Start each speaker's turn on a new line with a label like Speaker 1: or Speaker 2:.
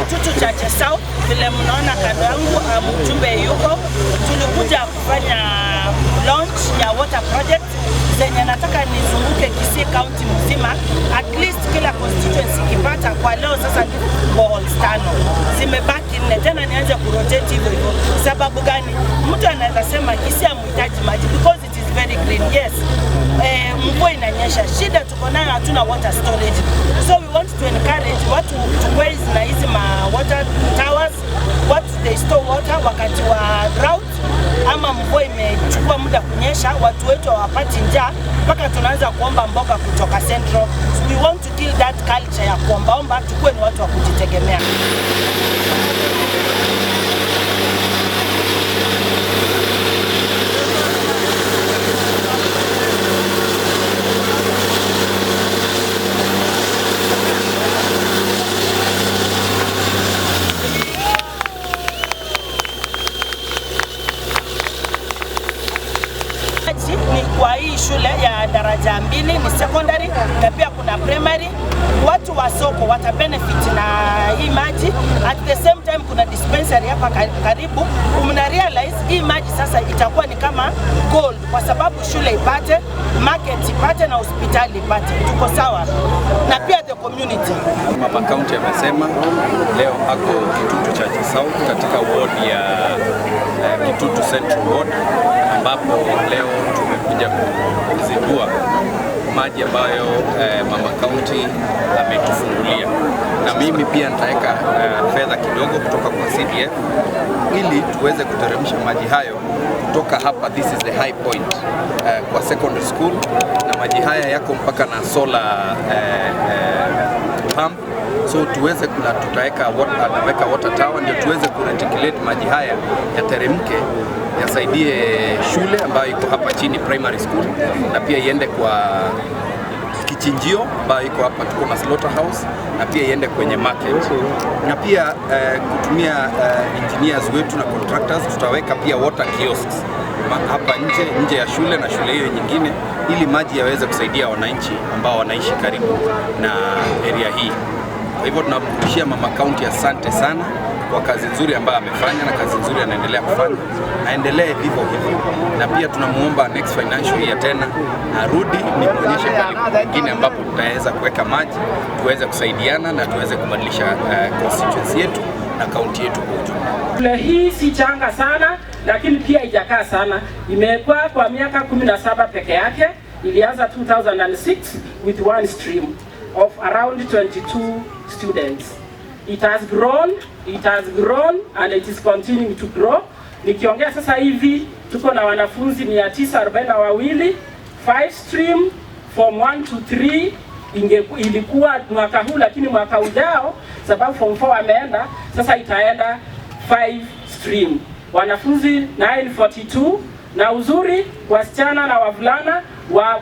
Speaker 1: Kitutu Chache South, vile mnaona kando yangu mjumbe yuko, tulikuja kufanya launch ya water project zenye nataka nizunguke Kisii County mzima, at least kila constituency ikipata. Kwa leo sasa ni boreholes tano, zimebaki nne, tena nianze kurotate hivyo hivyo. Sababu gani? Mtu anaweza sema Kisii hamhitaji maji because it is very green. Yes, mvua inanyesha, shida tuko nayo hatuna water storage, so we want to encourage watu tukue na hizi ma water towers, watu they store water wakati wa drought ama mvua imechukua muda kunyesha, watu wetu hawapati njaa mpaka tunaanza kuomba mboga kutoka Central. So we want to kill that culture ya kuombaomba, tukuwe ni watu wa kujitegemea. Maji ni kwa hii shule ya daraja mbili ni secondary na pia kuna primary. Watu wa soko wata benefit na hii maji. At the same time kuna dispensary hapa karibu. Mna realize hii maji sasa itakuwa ni kama gold, kwa sababu shule ipate, market ipate na hospitali ipate. Tuko sawa na pia the community.
Speaker 2: Mama County amesema leo ako Kitutu Chache South katika ward ya Kitutu Central Ward, ambapo leo tumekuja kuzindua maji ambayo Mama County ametufungulia, na mimi pia nitaweka fedha kidogo kutoka kwa CDF ili tuweze kuteremsha maji hayo kutoka hapa. This is the high point kwa secondary school, na maji haya yako mpaka na solar pump, so tuweze kuna tutaweka water, ataweka water tower ndio tuweze kureticulate maji haya yateremke yasaidie shule ambayo iko hapa chini primary school, na pia iende kwa kichinjio ambayo iko hapa, tuko na slaughterhouse, na pia iende kwenye market, na pia kutumia engineers wetu na contractors tutaweka pia water kiosks hapa nje nje ya shule na shule hiyo nyingine, ili maji yaweze kusaidia wananchi ambao wanaishi karibu na area hii. Kwa hivyo tunamrudishia Mama County asante sana kwa kazi nzuri ambayo amefanya na kazi nzuri anaendelea kufanya, aendelee vivyo hivyo, na pia tunamuomba next financial year tena arudi nimwonyeshe pale kwingine ambapo tutaweza kuweka maji, tuweze kusaidiana na tuweze kubadilisha constituency yetu na kaunti yetu kwa ujumla.
Speaker 3: Shule hii si changa sana, lakini pia haijakaa sana. Imekuwa kwa miaka 17 peke yake. Ilianza 2006 with one stream of around 22 students. It has grown, it has grown and it is continuing to grow. Nikiongea sasa hivi tuko na wanafunzi 942, 5 stream form 1 to 3 ilikuwa mwaka huu, lakini mwaka ujao sababu form 4 ameenda sasa itaenda 5 stream, wanafunzi 942, na uzuri wasichana na wavulana wa